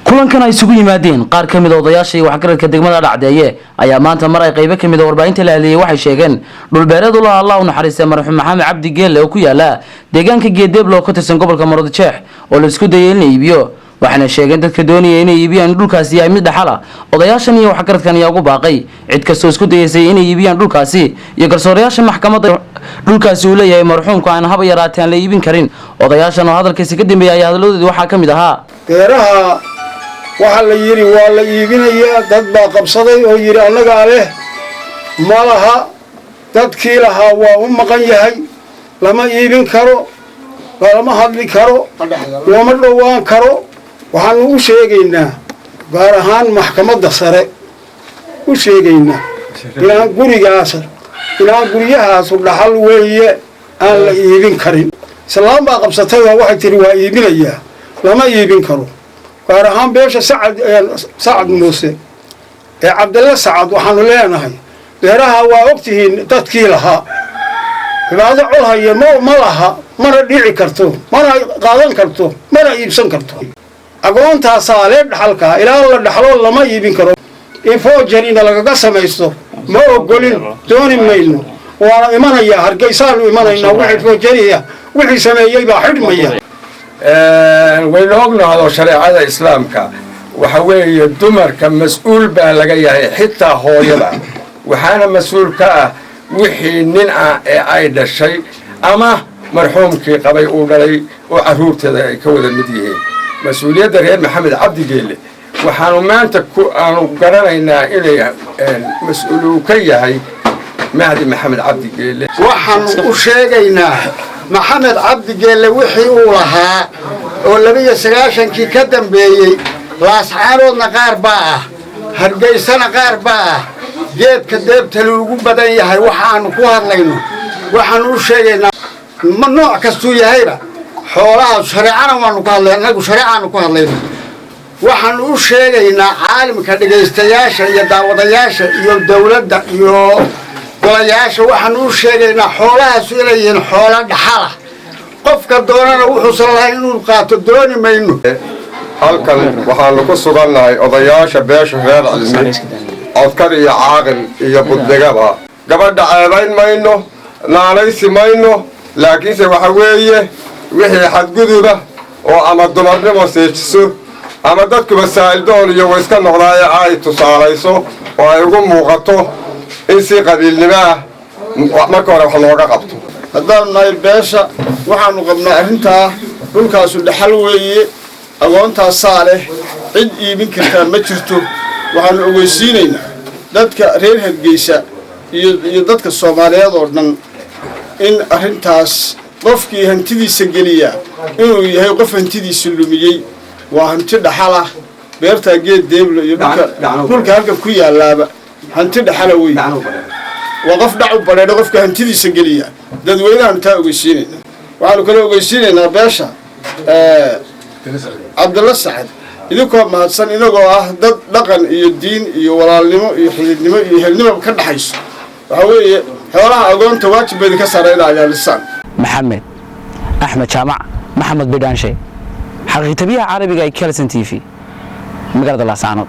Kulankan ay isugu yimaadeen qaar ka mid a odayaasha iyo waxgaradka degmada Dhacdeeye ayaa maanta mar ay qaybo ka mid a warbaahinta la hadleeyey waxay sheegeen dhulbeereed ula Allah u naxariistay marxuum Maxamed Cabdi Geelle oo ku yaala deegaanka Geedeeblo oo ka tirsan gobolka Maroodijeex oo la isku dayay in la iibiyo. Waxaana sheegeen dadka doonaya inay iibiyaan in dhulkaasi yahay mid dhaxal ah. Odayaashan iyo waxgaradkan ayaa ugu baaqay cid kastoo isku dayeysay inay iibiyaan dhulkaasi iyo garsoorayaasha maxkamadda dhulkaasi uu leeyahay marxuumku aan haba yaraatee aan la iibin karin. Odayaashan oo hadalkiisi ka dambeeyay ayaa hadaladoodii waxaa ka mid ahaa: Beeraha waxaa la yidhi waa la iibinayaa. Dad baa qabsaday oo yidhi annagaa leh. Ma laha, dadkii lahaa waa u maqan yahay. Lama iibin karo, lama hadli karo, looma dhowaan karo. Waxaanu u sheegaynaa, gaar ahaan maxkamadda sare u sheegaynaa, inaan gurigaas, inaan guryahaasu dhaxal weeye, aan la iibin karin. Islaam baa qabsatay oo waxay tihi waa iibinayaa. Lama iibin karo. Gaar ahaan beesha Sacad, Sacad Muuse ee Cabdalla Sacad, waxaanu leenahay beeraha waa ogtihiin dadkii lahaa. Cibaado colhaya ma laha, mana dhici karto, mana qaadan karto, mana iibsan karto. Agoontaasaa lee dhaxalkaa. Ilaa la dhaxlo lama iibin karo. In forgery-na lagaga samaysto ma ogolin, dooni mayno. Waana imanayaa, Hargeysaanu imanaynaa. Wixii forgery-a wixii sameeyey baa xidhmaya. Waynu ognahdo shareecada Islaamka waxa weeye dumarka mas-uul baa laga yahay, xitaa hooyada. Waxaana mas-uul ka ah wixii nin ah ee ay dhashay ama marxuumkii qabay uu dhalay oo carruurteeda ay ka wada mid yihiin. Mas-uuliyadda reer Maxamed Cabdigeelle waxaanu maanta ku aanu garanaynaa inay mas-uul uu ka yahay Mahdi Maxamed Cabdigeelle. Waxaanu u sheegaynaa Maxamed Cabdigeelle wixii uu lahaa oo 92-kii ka dambeeyey, Laascaanoodna qaar baa ah, Hargeysana qaar baa ah, Geedka Deebtali ugu badan yahay. Waxaanu ku hadlayno, waxaanu u sheegaynaa ma nooc kastuu yahayba xoolaha shareecana waanu ku hadlay, annagu shareecaanu ku hadlayna. Waxaanu u sheegaynaa caalimka, dhegaystayaasha iyo daawadayaasha iyo dawladda iyo golayaasha, waxaanu u sheegaynaa xoolahaasu inay yihiin xoolo dhaxala. Qofka doonana wuxuusan lahayn inuu qaato dooni mayno. Halkan waxaanu ku sugannahay odayaasha beesha reer Cilmi, codkar iyo caaqil iyo buddigaba. Gabadha ceebayn mayno, naanaysi mayno, laakiinse waxa weeye wixii xadguduba oo ama dumarnimo seejiso ama dadkuba saa'ildoon iyo wayska noqdaaye ay tusaalayso oo ay ugu muuqato in si qabiilnimo ah marka hore wax looga qabto. Haddaanu nahay beesha, waxaanu qabnaa arrintaa dhulkaasu dhaxal weeye, agoontaasaa leh, cid iibin kartaa ma jirto. Waxaanu ogeysiinaynaa dadka reer Hargeysa iyo dadka Soomaaliyeed oo dhan in arrintaas qofkii hantidiisa geliyaa inuu yahay qof hantidiisa lumiyey. Waa hanti dhaxalah beertaa Geed Deeblo iyo dhulka halkan ku yaalaaba hanti dhaxala wey. Waa qof dhac u badheedho qofka hantidiisa geliya. Dadweynahaanu taa ogeysiinaynaa. Waxaanu kale ogeysiinaynaa beesha Cabdalla Sacad, idinkoo mahadsan, inagoo ah dad dhaqan iyo diin iyo walaalnimo iyo xididnimo iyo helnimo ka dhaxayso, waxaa weeye xoolaha agoonta waajib ba idinka saara inaa ilaalisaan. Maxamed Axmed Jaamac, Maxamed Bidhaanshe, xaqiiqtabiyaha carabiga ee Kelson TV, magaalada Laascaanood.